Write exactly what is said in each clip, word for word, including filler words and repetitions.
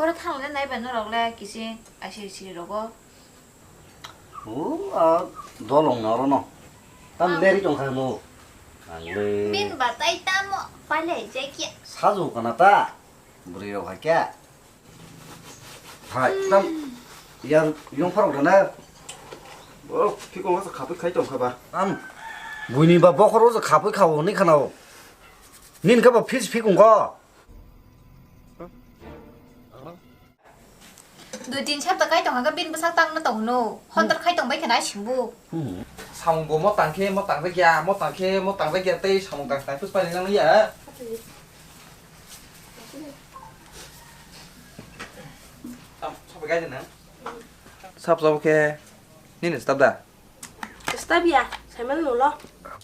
Oro thangna naiba norok le kisi aisi siri rogo. O, a dolong na oro no. Tam beri tong kha no. Ale. Min ba tai tamo pale je kya. Sajo kana ta. Bwrwi rok hai kya. Hai, tam yar yung phorok dana. O, phikong sa khapui khai tong kha ba. Am. Buini ba bokhoro sa khapui kha o ni khana o. Nin kha ba phis phikong go. Dui tin sapta kai tong kha, bini bwsak tang na tong no. Hontor khai tong bai khe nai singbu. Samung bo mo tang khe, mo tang jakya, mo tang khe, mo tang jakya tei samung tang tang pus pai nang ya. Tam, sabai kai na. Sap sap khe, nini stap da. Stap ya, saimano nulo.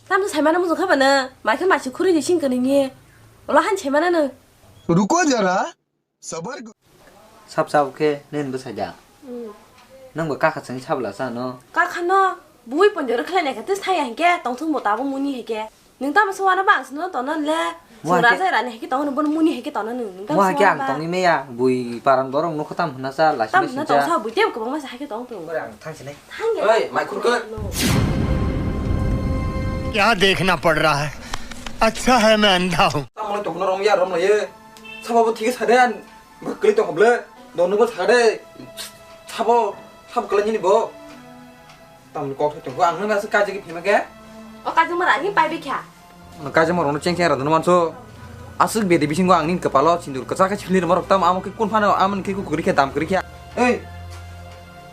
Tam saimano mujung kha bana, mai khe mai se khuri ni sing kani ni. Ola han saimano no. Ruko jara. Sabar go- Sap sap khe nen bwsai da. Hmm. Nang bo kakha chwng sabla sa no. Kakha no bui ponjoro khlai nai khe tei saya hinkhe tongthung bo tabuk muni hinkhe. Nung tamo se wana bang sino tono le. Mo Sura hakhe jai rani hinkhe tono bon muni hinkhe tono nung. Nung tamo mo se hakhe wana ang ba. Tongni meya bui paran borok nukho tam hwnna sa lasi Tam misi hwnna ja. Tongsa bui tebo kwbangma sa hinkhe tong tong. Ore ang thang sinai. Thang ya. Oi, mai khurkhe. क्या देखना पड़ रहा है? अच्छा है मैं अंधा हूँ। Tamo le tongno rom ya rom le. Sabo bo thik sa de an. Ba kwlwi tong kha ble. Dono bo sa de. Sabo sabo kwlwi ni bo. Tam kok thai tong ang nang sa kaji ki phima ke. O kaji mara ni pai bikha. Kaji mara no cheng cheng ra dono manso. Asuk bedi bisingo ang nin kepalo sindur kecha ke chipni rok tam amo ke kun phano amon ke ku kuri khe dam kuri khe. Ei.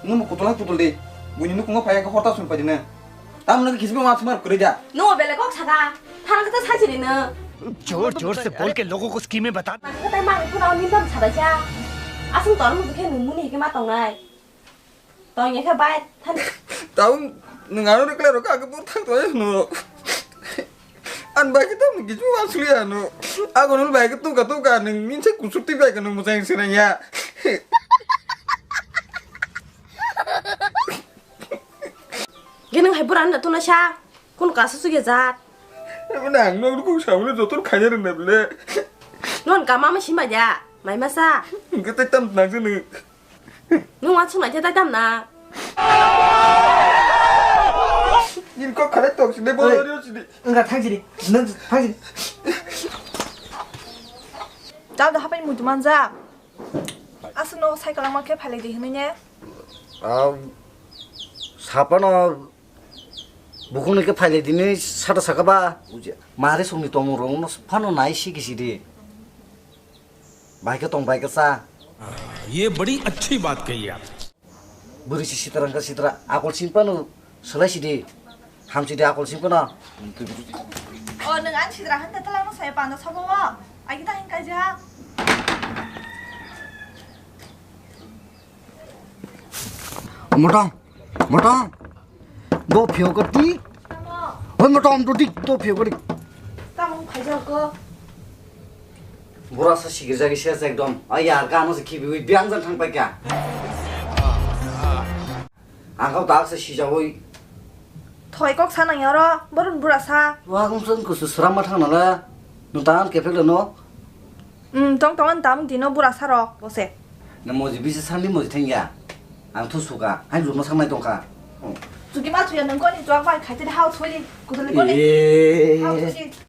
Nung kutul hai kutul de. Buini nukungo phaya ke horta sun pai de na. Tamno khe kisbi ma sumar kwrwi da. No bele kok saka. Thang kata sajiri no. जोर जोर से बोल के लोगों को स्कीमें बता। Mani kata mani kuna ni tam sada ja. Asung tor mu khe nung muni ke ma tongnai. Tong ya khe bai than. Taun nung aro rekle ro ka ke bor thang to no. An bai ke tam ni kichu ma suli ano. Agon bai ke tu ka tu ka nung min se kusur ti bai ke nung musang sirang ya. Ge nung hai bura na tuna sa. Kun kasu su ge jat. Ebo nang no rukung sa ule jotor khaina rwna bele. Non kama ma sima ja. Mai masa. Ge tai tam nang se nung. Nung wan sung na ja tai tam na. Nin kok khare tok sini bolo rio sini. Enggak thang sini. Nang thang sini. Jal da hapai mutu manja. Aswk no cycle ang ma khe phailai di hinwi ne? Ah, sapano bukhukni khe phailai di hinwi sata saka ba. Mare songni tongmung rok no phano nai si kisi di. Bai khe tong bai khe cha. ये बड़ी अच्छी बात कही आप। Bwrwi si sitra wngkha sitra, akol simi phano swlai sidi, ham sidi akol simi phano. O, nwng ang sitra hwn da twlang no saya panda sabo o, ai kita hwn kaijak. Motong, motong, bo phiyok ti. Hoi motong to dik to phiyok ti. Tamo khaijak ko. Bura sa sikir jagi ses ekdom. Ai yar gano se khibiwi biang jan thang paikha. Ang kau tak se sijawi. Thoi kok sa nang yoro, borun bura sa. Wa kung sun kusu sram ma thang nala. Nung tan kepek le no. Hmm, tong tong an tam dino bura sa rok bose. Na moji bisi sandi moji thengya. Ang thu suka, hai luma sangnai tongkha. Chuki ma thuya nung koni chuak bai khaite hao thoi. Kudali koni. Eh. Hao thoi.